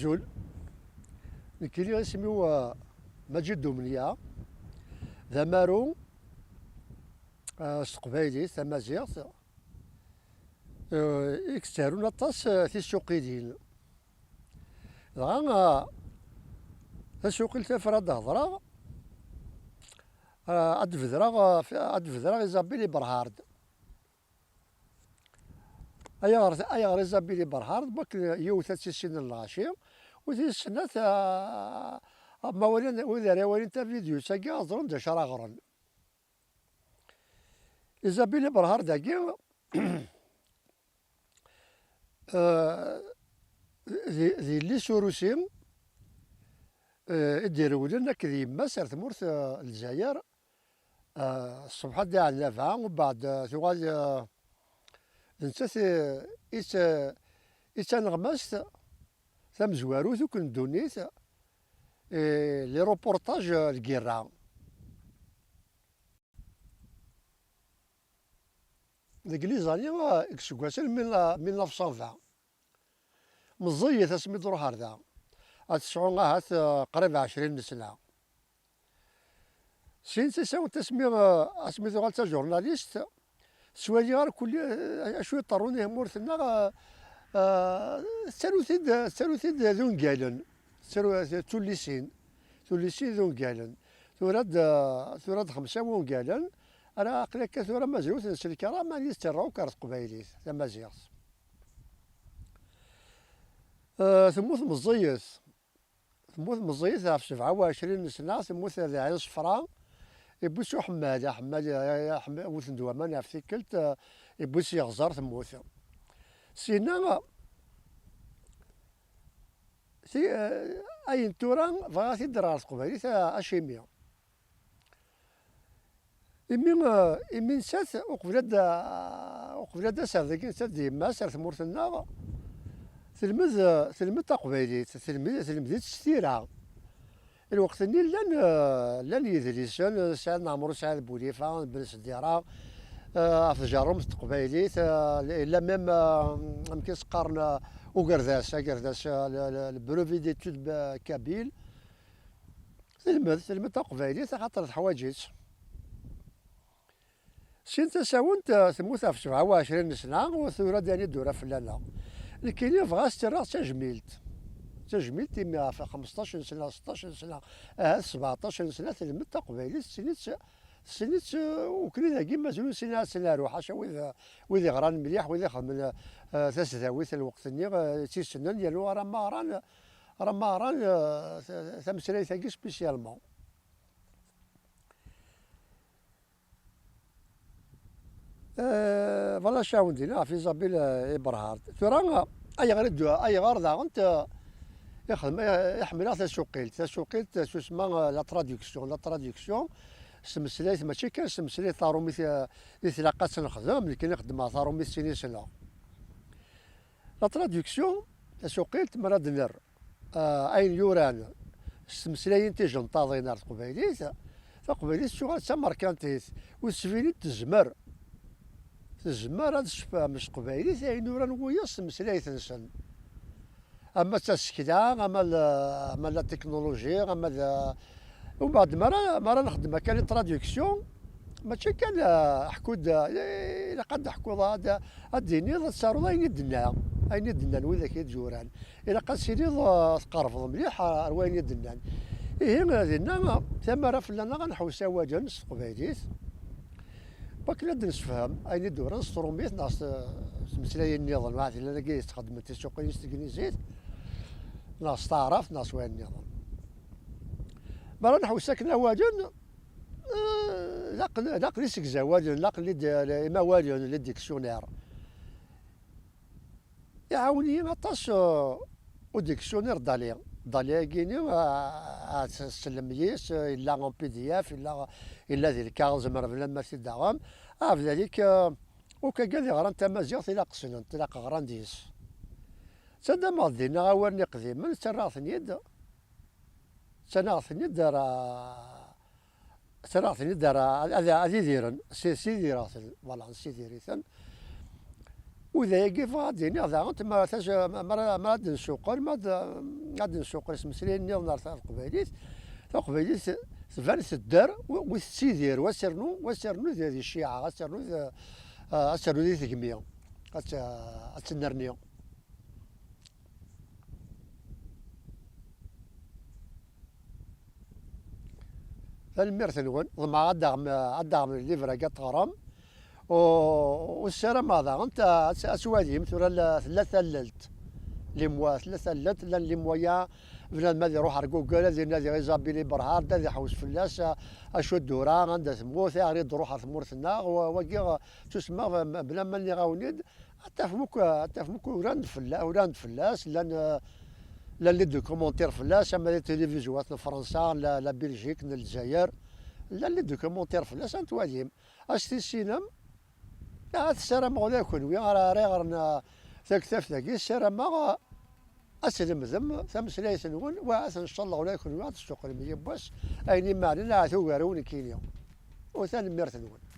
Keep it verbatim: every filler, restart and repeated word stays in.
Azul. Nekkini isem-iw, uh, Maǧid Dumnya, d amaru, uh, s teqbaylit tamaziɣt, uh, i yettarun aṭas, uh, tisuqilin. Dɣa, uh, tasuqilt afra ad d-hedreɣ, uh, ad d-bedreɣ, uh, f-, ad d-bedreɣ Isabelle Eberhard. Ayɣer, ayɣer Isabelle Eberhard? Wakken yiwet ad tt-issinen lɣaci, u tis snat, ah, ma walan, wid ara walin tavidyut-agi ad ẓren d acu ara ɣren. Isabelle Eberhard-agi, ah, d, d yelli-s urusi, ah, i d-irewlen akked yemma-s ar tmurt, ah, Lezzayer. Ah, ṣṣbeḥ ad d-iɛenn laba, umbeɛd, ah, tuɣal, ah, d nettat i, i d ta-, i d taneɣmast tamezwarut akk n ddunit, i les reportages, ah, n lgirra. Deg les années, ah, deg iseggasen mille, mille neuf cent vingt. Meẓẓiyet asmi d-truḥ ar da. Ad tesɛu ahat, eh, qrib ɛecrin n sna. Syin tasawent asmi, eh, asmi tuɣal d tajurnalist, tettwali ar kulli, eh, acu iṭerrun i tmurt-nneɣ, eh, eh, tettaru-t-id, tettaru-t-id d ungalen. Tettaru, tullisin. Tullisin d ungalen. Tura-d, eh, tura-d xemsa wungalen. Ara aql akka tura mazal ur ten-selkeɣ ara, mani tettarra akk ar teqbaylit, tamaziɣt. Eh, temmut meẓẓiyet. Temmut meẓẓiyet ɣef sebɛa u ɛecrin n sna, temmut di ɛin ṣefra, iwwi-tt uḥemmal, aḥemmal, eh, eh, wten-d waman ɣef tikkelt, eh, iwwi-tt yeɣẓer, temmut. Sina, ti-, eh, ayen tura bɣiɣ ad t-id-rreɣ ɣer teqbaylit, eh, acimi. Imi, eh, imi nettat, uqbel ad, uqbel ad d-tas ɣer dagi nettat d yemma-s ar tmurt-nneɣ, telmed, eh, telmed taqbaylit, telmed, telmed-itt s tira. Lweqt-nni llan, eh, llan yedlisen, eh, Saɛid Maɛmer u Saɛid Bulifa, Ben Seddiṛa, eh, ɣef tjerrumt n teqbaylit, eh, yella même, eh, amek i s-qqaren, eh, ugerdas, agerdas, eh, le, le, le brevet d'études, eh, kabyles. Telmed, telmed taqbaylit, axaṭer teḥwaǧ-itt. Sin tasawent, eh, temmut ɣef sebɛa u ɛecrin n sna, u tura d ayen i d-tura fell-aneɣ. Nekkini bɣiɣ ad s-tt-rreɣ d tajmilt. D tajmilt imi ɣef xemseṭṭac n sna, seṭṭac n sna, ahat sbeɛṭac n sna, telmed taqbaylit, tessen-itt, tessen-itt, eh, ukni dagi mazal ur nessin ara ad tt-naru, ḥaca wid, wid iɣran mliḥ, wid ixedmen, eh, tasdawit n lweqt-nni, eh, tt-issnen, yernu ara ma ɣran, ara ma ɣran, eh, ta-, tameslayt-agi spécialement. Eh, voilà, cawen din ɣef Isabelle, eh, Eberhard. Tura, ayɣer i d-, ayɣer daɣen t-, ixdem, eh, iḥemmel-aɣ tasuqilt. Tasuqilt, eh, susma, eh, la traduction. La traduction, s tmeslayt, mačči kan s tmeslayt tarumit, eh, i tlaq ad tt-nexdem, nekkini xeddmeɣ tarumit sin i ssneɣ. La traduction, tasuqilt, mi ara d-nerr, ah, ayen yuran s tmeslayin tijenṭaḍin ar teqbaylit, taqbaylit tuɣal d tamerkantit, ur tettbin-id tezmer, tezmer ad tessefhem s teqbaylit ayen uran wiyaḍ s tmeslayt-nsen. Ama d tasekla, ama d, ama d la technologie, ama d, umbeɛd mi ara, mi ara nexdem akka les traductions, mačči kan, ah, ḥku-d, ah, ilaq ad d-ḥkuḍ, ad, ad d-tiniḍ, ad taruḍ ayen i d-tenna, ayen i d-nnan widak i d-yuran. Ilaq ad tiliḍ, ah, tqerrbeḍ mliḥ ar, ar wayen i d-nnan. Ihi, ah, dinna, ah, tamara fell-aneɣ ad nḥewwes awalen s teqbaylit, wakken ad d-nessefhem ayen i d-uran s trumit neɣ s, s tmeslayin nniḍen, waɛd llan agi yettxeddmen tisuqin s teglizit, neɣ s taɛrabt, neɣ s wayen nniḍen. Mi ara nḥewwes akken awalen, eh, laqen, laqen isegzawalen, laqen les di-, les, imawalen, les dictionnaires. Iɛawen-iyi aṭas, eh, udictionnaire Dali. Dali-agi-ni, eh, ad tsellem yis, eh, yella en P D F, yella, yella di lkaɣeḍ, zemren bnadem ad t-id-aɣen. Ah, bdalik, eh, ukagad iɣran tamaziɣt ilaq ssnen, ilaq ɣran deg-s. Ttaddameɣ dinna awalen iqdimen, ttarraɣ-ten-id, ttanaɣ-ten-id ar, ttarraɣ-ten-id ar, ad, ad idiren, si-, sidireɣ-ten, voilà, nsidir-iten. U d ayagi bɣiɣ ad d-iniɣ daɣen, ma ara tas-, ma ara, ma ara d-nsuqel, ma ad, ad d-nsuqel s tmeslayin nniḍen ar taqbaylit, taqbaylit tban tedder, wi, wi tettidir, wa s-ternu, wa s-ternu di, di cciɛa, wa s-ternu di, wa s-ternu di tegmi, ad tt-, ad tennerni. Tanemmirt-nwen, ḍemɛeɣ ad d-taɣem, ad d-taɣem livre-agi ad t-teɣrem. U, u ssarameɣ daɣen ta-, ad, ad twalim tura la, tella tallelt. Les moyens, tella tallelt, llan les moyens, bnadem ad iruḥ ar Google, ad inadi Isabelle Eberhard, ad iḥewwes fell-as, a, acu d-tura, anda temmut, ayɣer i d-tṛuḥ ar tmurt-nneɣ, wa-, wagi, tusmeɣ, bla ma nniɣ-awen-id, ad tafem akk, ad tafem akk uran-d fell-, uran-d fell-as, llan, eh, llan les documentaires fell-as, ama di tilivizyu n Fransa, la, la Belgique, n Lezzayer, llan les documentaires fell-as, ad twalim. Ad s-tissinem, neɣ ad ssarameɣ ula d kenwi ara, ara iɣren, eh, taktabt-agi, ssarameɣ, eh, ad tlemdem tameslayt-nwen, wa ad, ncallah, ula d kenwi ad tsuqlem yiwwas ayen imeɛnen ahat ugar-iw nekkini. U tanemmirt-nwen.